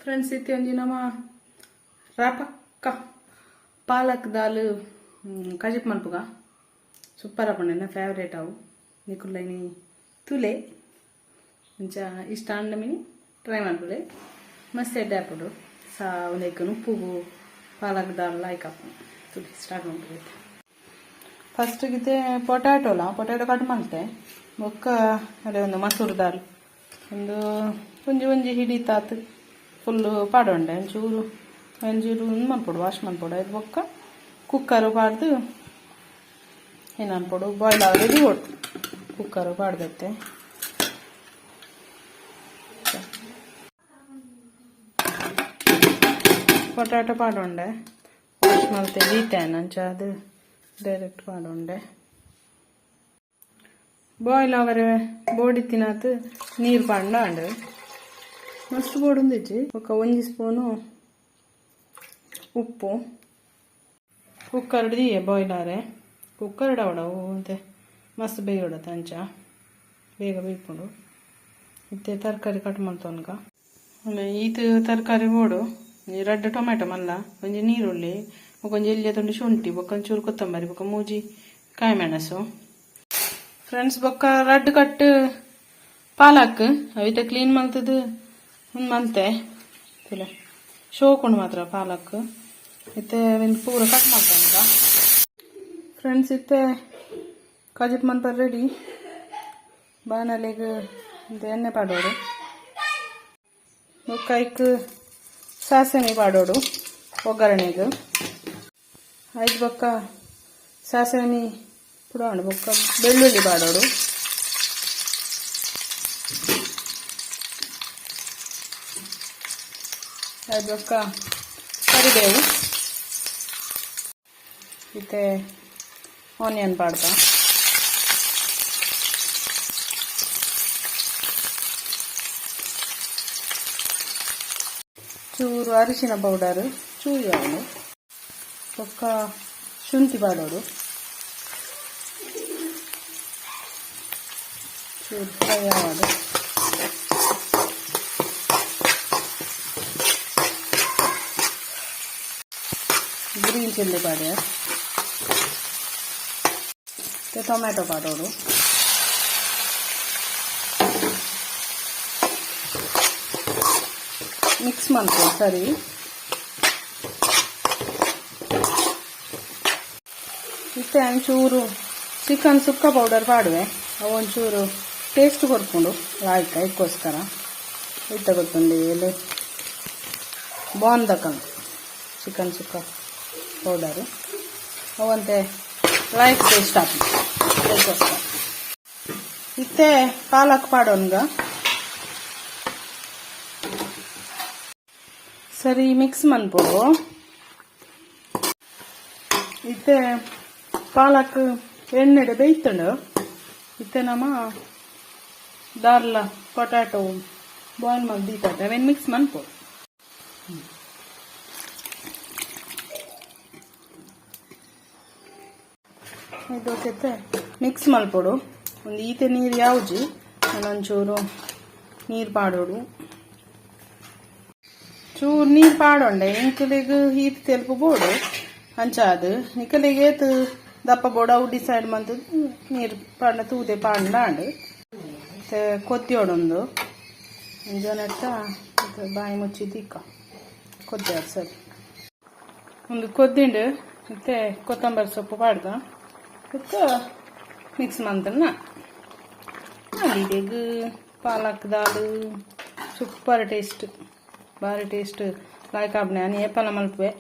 Friends, ಇತ್ತೆ ಒಂಜಿ ನಮ್ಮ ರಪಕ್ಕ ಪಾಲಕ್ ದಾಲ್ ಕಜಿಪ್ ಮಲ್ಪುಗ. ಸೂಪರ್ ಆಪುಂಡು, ಎನ್ನ ಫೇವ್ರೇಟ್ ಅವು. ನಿಕುಲೈನಿ ತುಲೆ, ಅಂಚ ಇಷ್ಟ ಆಂಡ ಮಿನಿ ಟ್ರೈ ಮಲ್ಪುಲೆ. ಮಸ್ತ್ ಎಡ್ಡೆ ಆಪುಂಡು. ಸಾ ಉಂದೆಕ್ ಉಪ್ಪುಗು ಪಾಲಕ್ ದಾಲ್ ಲಾಯ್ಕ್ ಆಪುಂಡು. ತುಲೆ, ಸ್ಟಾರ್ಟ್ ಮಲ್ಪುಗ. ಫಸ್ಟ್ ಗಿತೆ ಪೊಟ್ಯಾಟೋಲ ಪೊಟ್ಯಾಟೊ ಕಟ್ ಮಲ್ತೆ. ಬೊಕ್ಕ ಅದೇ ಒಂದು ಮಸೂರ್ ದಾಲ್ ಒಂದು ಒಂಜಿ ಒಂಜಿ ಹಿಡಿತಾತ್ ಫುಲ್ಲು ಪಾಡೊಂಡೆ. ಒಂಚೂರು ಒಂಚೂರು ಉಂದು ಮಲ್ಪೊಡು, ವಾಶ್ ಮಲ್ಪೊಡು. ಐದು ಬೊಕ್ಕ ಕುಕ್ಕರ್ ಪಾಡ್ದು ಏನು ಅನ್ಪೊಡು, ಬಾಯ್ಲ್ ಆವರೆ ದೀವೊಡು. ಕುಕ್ಕರ್ ಪಾಡ್ದತ್ತೆ ಪೊಟ್ಯಾಟೊ ಪಾಡೊಂಡೆ. ವಾಶ್ ಮಲ್ತೆ ದೀತೆ, ಅಂಚ ಅದು ಡೈರೆಕ್ಟ್ ಪಾಡೊಂಡೆ. ಬಾಯ್ಲ್ ಆವರೆ ಬೋಡಿತ್ತಿನಾತ್ ನೀರು ಪಾಡ್ಂಡ ಆಂಡ್, ಮಸ್ತ್ ಬೋಡೊಂದಿಜ್ಜಿ. ಬೊಕ್ಕ ಒಂಜಿ ಸ್ಪೂನು ಉಪ್ಪು. ಕುಕ್ಕರ್ ದೀಯೆ ಬಾಯ್ಲ್ ಆರೆ. ಕುಕ್ಕರ್ ಆವಡ ಅಂತೆ ಮಸ್ತ್ ಬೇಯೋಡತ್ತ, ಅಂಚ ಬೇಗ ಬೇಯ್ಪುಂಡು. ಇತ್ತೆ ತರಕಾರಿ ಕಟ್ ಮಲ್ತೊನ್ಗ. ಈತ್ ತರಕಾರಿ ಬೋಡು. ಒಂಜಿ ರಡ್ಡ್ ಟೊಮೆಟೊ ಮಲ್ಲ, ಒಂಜಿ ನೀರುಳ್ಳಿ, ಬೊಕ್ಕ ಒಂಜಿ ಎಲ್ಯ ತುಂಡು ಶುಂಠಿ, ಬೊಕ್ಕ ಒಂಚೂರು ಕೊತ್ತಂಬರಿ, ಬೊಕ್ಕ ಮೂಜಿ ಕಾಯಿ ಮೆಣಸು ಫ್ರೆಂಡ್ಸ್. ಬೊಕ್ಕ ರಡ್ಡ್ ಕಟ್ ಪಾಲಕ್ ಅವಿತ ಕ್ಲೀನ್ ಮಲ್ತದು ಉಂದು ಮಲ್ತೆ. ತೂಲೆ, ಶೋಕುಂಡು ಮಾತ್ರ ಪಾಲಕ್. ಇತ್ತೆ ಅವೆನ್ ಪೂರ ಕಟ್ ಮಲ್ತೊನ್ಗ ಫ್ರೆಂಡ್ಸ್. ಇತ್ತೆ ಕಜಿಪ್ ಮನ್ಪರೆ ರೆಡಿ. ಬಾಣಲೆಗ್ ಎಣ್ಣೆ ಪಾಡೋಡು. ಬೊಕ್ಕ ಐಕ್ ಸಾಸಮಿ ಪಾಡೋಡು ಒಗ್ಗರಣೆಗ್. ಐದು ಬೊಕ್ಕ ಸಾಸಮಿ ಪುಡಾಂಡು. ಬೊಕ್ಕ ಬೆಳ್ಳುಳ್ಳಿ ಪಾಡೋಡು. ಐದು ಬೊಕ್ಕ ಕರಿಬೇವು. ಇತ್ತೆ ಆನಿಯನ್ ಪಾಡ್ದ. ಚೂರು ಅರಿಶಿನ ಪೌಡರ್, ಚೂರು ಯಾವುದು. ಬೊಕ್ಕ ಶುಂಠಿ ಪಾಡೋಡು. ಚೂರು ಫ್ರೈ ಆವಡು. ಗ್ರೀನ್ ಚಿಲ್ಲಿ ಪಾಡ್ಯ. ಟೊಮೆಟೊ ಪಾಡೋಡು. ಮಿಕ್ಸ್ ಮಲ್ಪೊಡು ಸರಿ. ಇತ್ತೆ ಒಂಚೂರು ಚಿಕನ್ ಸುಕ್ಕ ಪೌಡರ್ ಪಾಡುವೆ. ಅವು ಒಂಚೂರು ಟೇಸ್ಟ್ ಕೊರ್ಪುಂಡು ಲಾಯ್ಕ್, ಐಕ್ಕೋಸ್ಕರ. ಇತ್ತ ಗೊತ್ತುಂಡು ಎಲ್ಲಿ ಬಾಂದಕಲ್ ಚಿಕನ್ ಸುಕ್ಕ ಪೌಡರು, ಅವಂತೆ ಲಾಯ್ಕ್ ಟೇಸ್ಟ್ ಆಪುಂಡು, ಅದಕ್ಕೋಸ್ಕರ. ಇತ್ತೆ ಪಾಲಕ್ ಪಾಡೋನ್ಗ. ಸರಿ ಮಿಕ್ಸ್ ಮನ್ಪೊಡು. ಇತ್ತೆ ಪಾಲಕ್ ಎಣ್ಣೆಡ್ ಬೇಯ್ತುಂಡು. ಇತ್ತೆ ನಮ ದಾರ್ಲ ಪೊಟ್ಯಾಟೊ ಬಾಯ್ಲ್ ಮಲ್ತ್ ದೀತತೆ, ಅವೆನ್ ಮಿಕ್ಸ್ ಮನ್ಪೊಡು. ಇದಕ್ಕೆ ಮಿಕ್ಸ್ ಮಲ್ಪೊಡು. ಒಂದು ಈತೆ ನೀರು ಯಾವ್ಜಿ, ಒಂಚೂರು ನೀರು ಪಾಡೋಡು. ಚೂರು ನೀರು ಪಾಡೊಂಡೆ. ಎಂಕಲೆಗ್ ಈತ್ ತೆಲ್ಪು ಬೋಡು, ಅಂಚಾದ್. ನಿಕಲೆಗ್ ಏತ್ ದಪ್ಪ ಬೋಡು, ಅವು ಡಿಸೈಡ್ ಮಂತ್ ನೀರು ಪಾಡ್ನ ತೂದೆ ಪಾಡ್ಂಡ ಆಂಡ್. ಇತ್ತೆ ಕೊದ್ದಿಯೊಡೊಂದು ಒಂಜನೆಟ್ಟ ಬಾಯಿ ಮುಚ್ಚಿ ದೀಕ ಕೊದ್ದಿಯಾಡ್. ಸರಿ, ಒಂದು ಕೊದ್ದಿಂಡು. ಇತ್ತೆ ಕೊತ್ತಂಬರಿ ಸೊಪ್ಪು ಪಾಡ್ದ. ಬೊಕ್ಕ ಮಿಕ್ಸ್ ಮಂತನ್ನ ಇಡೆಗ್ ಪಾಲಕ್ ದಾಲ್ ಸೂಪರ್ ಟೇಸ್ಟ್, ಬಾರಿ ಟೇಸ್ಟ್ ಲಾಯ್ಕ್ ಆಪುಂಡು. ಯಾನ್ ಏಪಲ ಮಲ್ಪುವೆ.